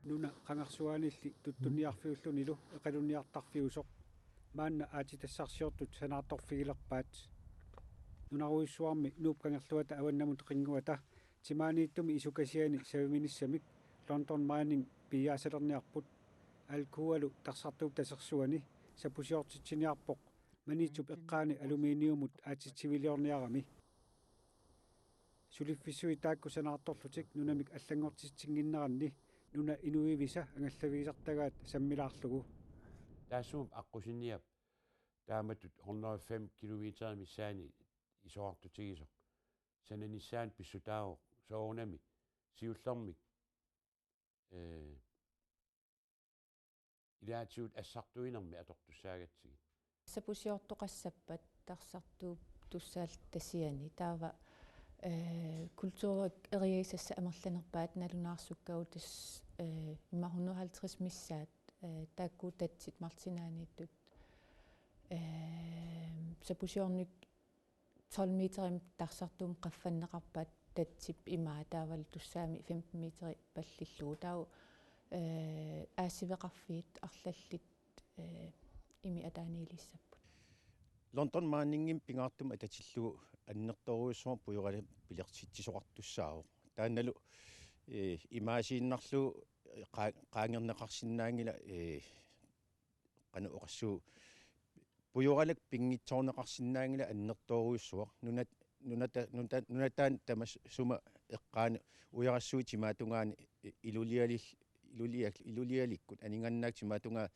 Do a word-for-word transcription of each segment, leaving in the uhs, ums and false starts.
Nuna qangarsuaanilli tuttunniarfiullunilu eqalunniartarfiusoq maanna aatsitassarsiortut sanaartorfigilerpaat. Nunarujussuarmi Nuup Kangerluata avannamut qinnguata timaaniittumi isukasiani saviminissamik London Mining piiaasalerniarput. Alcoa-lu Tarsartuup Tasersuani sapusiortitsiniarpoq Maniitsup eqqaani aluminiumut aatsitsiviliorniarami. Suliffissuit taakku sanaartorlutik nunamik allanngortitsinnginneranni nuna inuivisa angallavigisartagaat sammilaarlugu. Taassuma aqqusinniap taamatut hundrede og fem kilometer missaani isorartutigisoq. Sananissaanut pissutaavoq soorunami siullermik, ee, ilaatigut assartuinermi atortussaagatsigit. Sapusiortoqassappat Tarsartuup tussaaltasiani taava, ee, kulturik eriagisassat amerlanerpaat nalunaarsukkagut tassa, ee, immaqa hundrede og halvtreds missaat, ee, taakku tatsit marluk sinaaniittut, ee, sapusiorneq tolv meterimik tarsartuumik qaffanneqarpaat tatsip imaa taavalu tussaami femten meteri pallillugu. Taava, ee, aassiveqarfiit arlallit, ee, imi ataaniilissapput. London Miningimi pingaartumik atatillugu annertoorujussuarmik pujoralam pilersitsisoqartussaavoq. Taannalu, ee, imaasiinnarlugu, ee, qaa-, qaangerneqarsinnaanngilaq, ee, qanoq oqassuuvoq, pujoralak pinngitsoorneqarsinnaanngilaq annertoorujussuaq. Nunat-, nunata-, nuta-, nunataanut tamassuuma eqqaanut ujarassuit timaatungaani i-, ilulialil-, ilulial-, ilulialikkut aningaannaat timaatungaani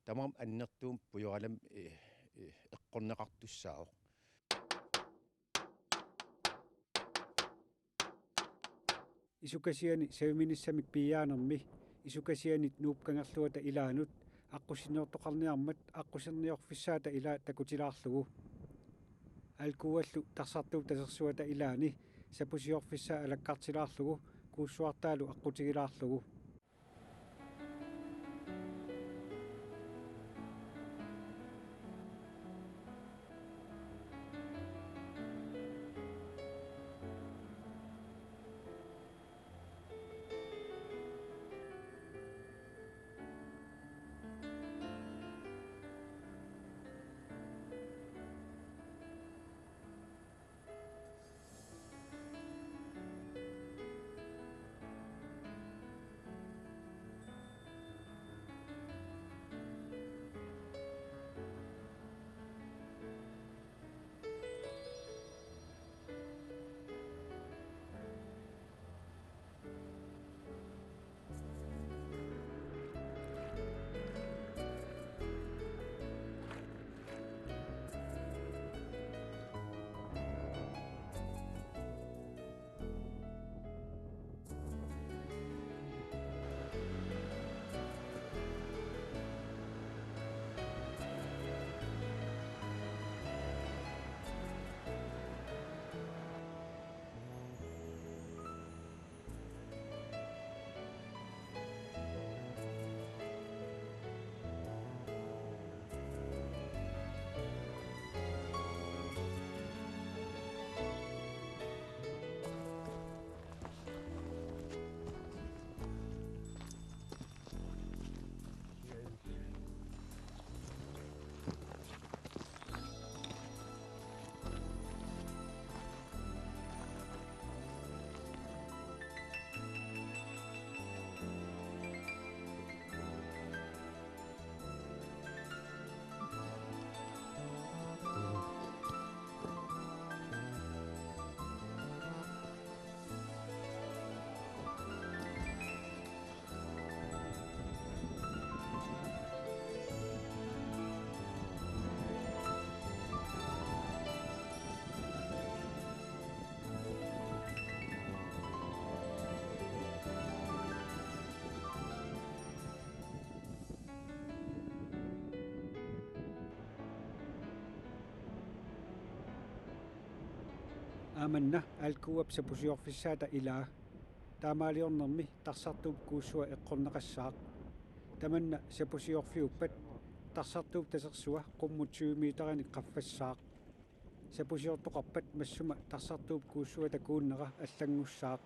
tamarmik annertuumik pujoralam, ee, ee, eqqorneqartussaavoq. Isukasiani saviminissamik piiaanermi isukasianit Nuup Kangerluata ilaanut aqqusinniortoqarniarmat aqquserniorfissaata ilaa takutilaarlugu. Alcoa-llu Tarsartuup Tasersuata ilaani sapusiorfissaa alakkartilaarlugu kuussuartaalu aqqutigilaarlugu. Aamanna Alcoap sapusiorfissaata ilaa. Taamaaliornermi Tarsartuup kuussua eqqorneqassaaq. Tamanna sapusiorfiuppat Tarsartuup Tasersua qummut tyve meterinik qaffassaaq. Sapusiortoqarpat massuma Tarsartuup kuussuata kuunnera allanngussaaq.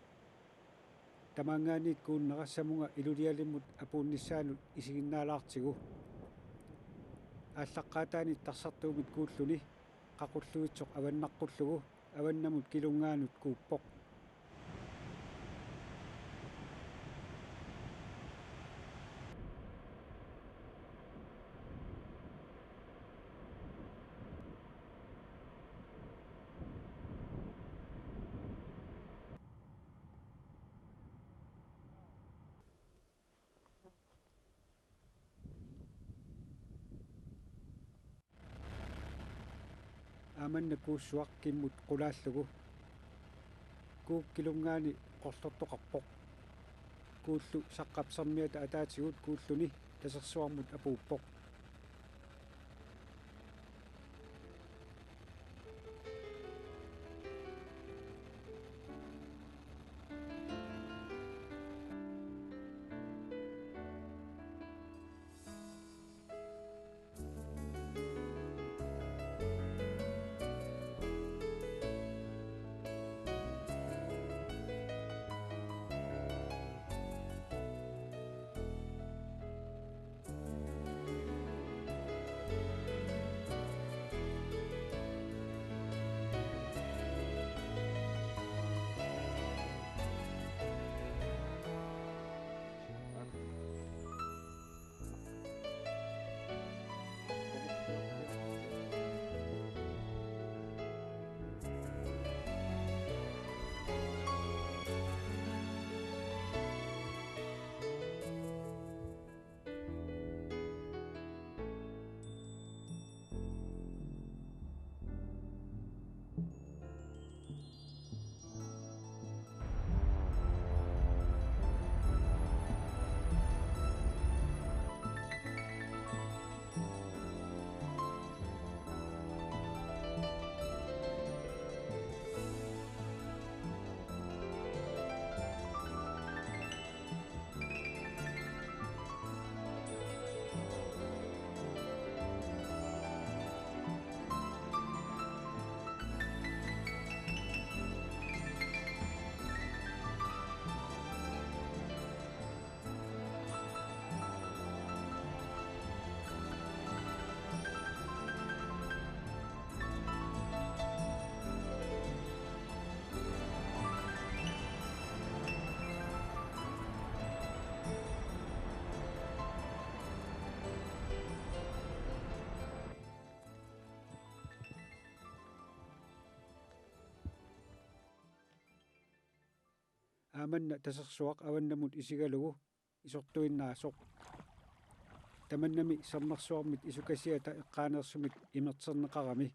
Tamaanngaanniit kuunnera samunga ilulialimmut apuunnissaanut isiginnaalaartigu. Aallaqqaataani tarsartuumit kuulluni qaqulluitsoq avannaqqullugu avannamut kilunngaanut kuuppoq. Aamanna kuussuaq kimmut qulaallugu. Kuuk kilunngaani qorlortoqarpoq. Kuullu Saqqap Sermiata ataatigut kuulluni Tasersuarmut apuuppoq. Aamanna Tasersuaq avannamut isigalugu isortuinnaasoq. Tamannami Sermersuarmit isukasiata eqqaaneersumik imerterneqarami.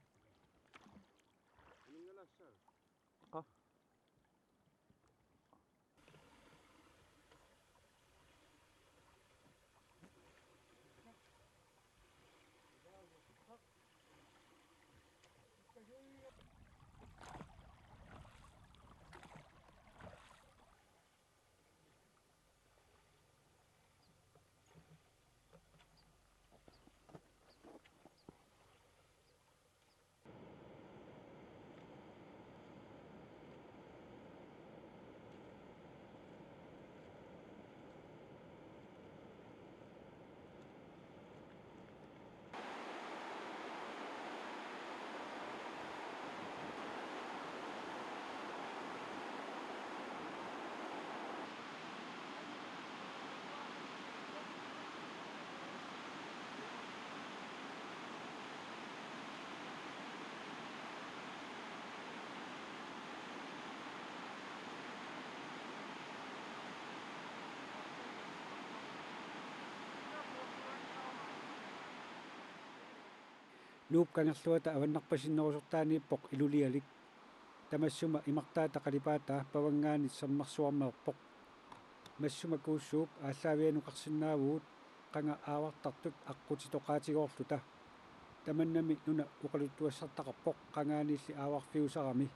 Nuup Kangerluata avannarpasinnerusortaaniippoq ilulialik. Tamassuma imartaata qalipaataa pavanngaanit Sermersuarmeerpoq. Massuma kuussuup aallaavianukarsinnaavugut qanga aavartartut aqqutitoqaatigoorluta. Tamannami nuna oqaluttuassartaqarpoq qangaaniilli aavarfiusarami.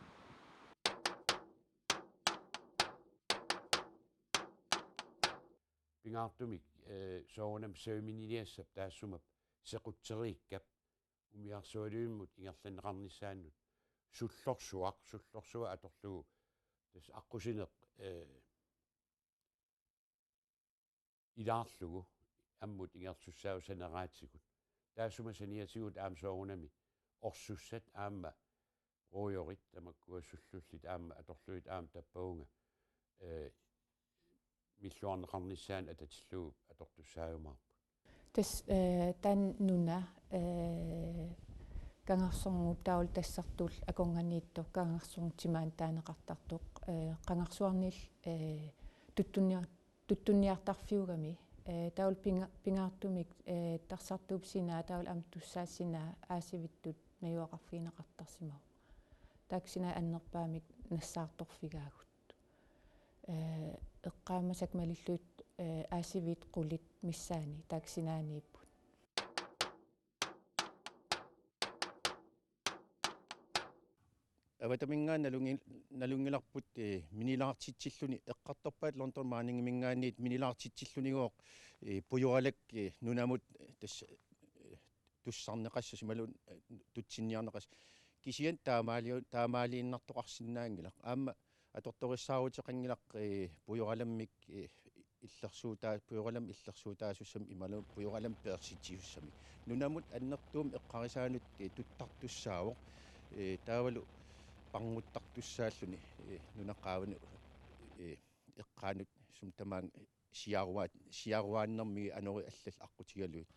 Pingaartumik, eh, soorunami saviminiliassap taassuma sequtseriikkap umiarsualivimmut ingerlanneqarnissaannut sullorsuaq, sullorsuaq atorlugu tassa aqqusineq, eh, ilaarlugu ammut ingerlasussaasut saneraatigut. Taassuma saniatigut aamma soorunami orsussat aamma ruujorit tamakkua sullullit aamma atorlugit aamma tappavunga, eh, milluarneqarnissaanut atatillugu atortussaajumaarput. Tassa, eh, taanna nuna, eh, Kangersornerup taavalu tassartuullu akornanniittoq Kangersornerup timaani taaneqartartoq, eh, qangarsuarnillu, eh, tuttunnia-, tuttunniartarfiugami, eh, taavalu pinga-, pingaartumik, eh, tassartuup sinaa taavalu aamma tussaap sinaa aasivittut najugaqarfigineqartarsimavoq. Taakku sinaat annerpaamik nassaartorfigaagut. Eh, eqqaamasakka malillugit, eh, aasiviit qulit missaanni taakku sinaaniipput. Avatamingaanniit nalunngi-, nalunngilarput, eh, minilaartitsilluni eqqartorpaat London Mining-iminngaanniit minilaartitsillunigooq, eh, pujoralak, eh, nunamut, eh, tassa, eh, tussarneqassasut imaluunniit, eh, tutsinniarneqassasut. Kisianni taamaali-, taamaaliinnartoqarsinnaanngilaq. Aamma atortorissaaruteqanngilaq, eh, pujoralammik, eh, illersuutaa-, pujoralammik illersuutaasussamik imaluunniit pujoralammik peersitsisussamik. Nunamut annertuumik eqqarisaanut, eh, tuttartussaavoq. Eh, taavalu parnguttartussaalluni, eh, nunap qaavanut, eh, eqqaanut sumut tamaanga siaruaat-, siaruaannermigit anorit allallu aqqutigalugit.